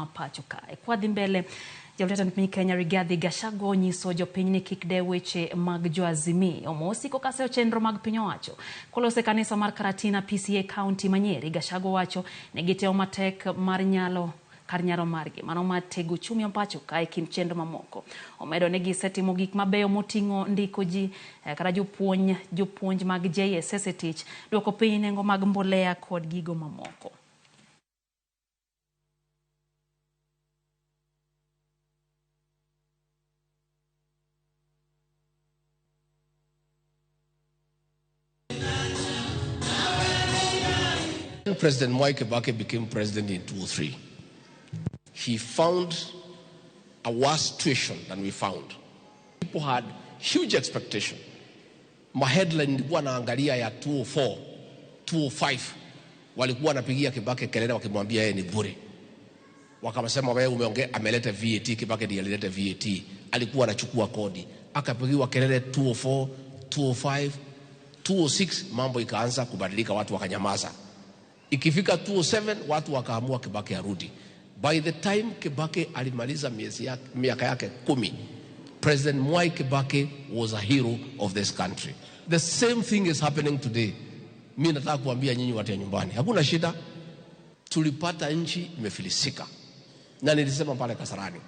Ma pacho kae. Kwadhi mbele, Jatend piny Kenya Rigathi Gachagua onyiso jopiny ni kik dew weche mag jo Azimio mosiko kaseyo chenro mag piny owacho. Kolose kanisa mar Karatina PCA County ma Nyeri, Gachagua wacho ni gitemo matek mar nyalo kar nyalo margi mano mar tego uchumi ma pacho kae kind chenro mamoko. Omedo ni gisetimo gik mabeyo moting'o ndiko ji kata jopuonj mag JSS e tich, duoko piny nengo mag mbolea kod gigo mamoko. President Mwai Kibaki became president in 2003. He found a worse situation than we found. People had huge expectation. Ma headline nilikuwa naangalia ya 204, 205 walikuwa wanapigia Kibaki kelele wakimwambia yeye ni bure. Wakasema wewe umeongea, ameleta VAT. Kibaki ndiye alileta VAT, alikuwa anachukua kodi. Akapigiwa kelele 204, 205, 206, mambo ikaanza kubadilika, watu wakanyamaza. Ikifika 207 watu wakaamua Kibaki arudi. By the time Kibaki alimaliza miezi yake, miaka yake 10, President Mwai Kibaki was a hero of this country. The same thing is happening today. Mimi nataka kuambia nyinyi watu ya nyumbani, hakuna shida. Tulipata nchi imefilisika, na nilisema pale Kasarani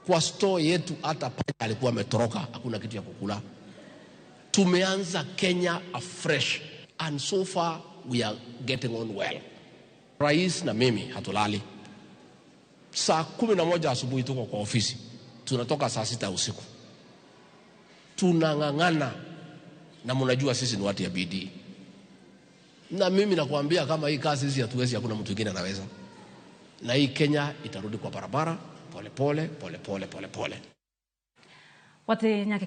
kwa store yetu, hata panya alikuwa ametoroka, hakuna kitu ya kukula. Tumeanza Kenya afresh and so far we are getting on well. Rais na mimi hatulali. Saa 11 asubuhi tuko kwa ofisi, tunatoka saa 6 usiku, tunang'ang'ana na mnajua sisi ni watu ya bidii, na mimi nakwambia kama hii kazi hizi hatuwezi, hakuna mtu mwingine anaweza, na hii Kenya itarudi kwa barabara pole pole pole pole pole pole. Wadhi nyaka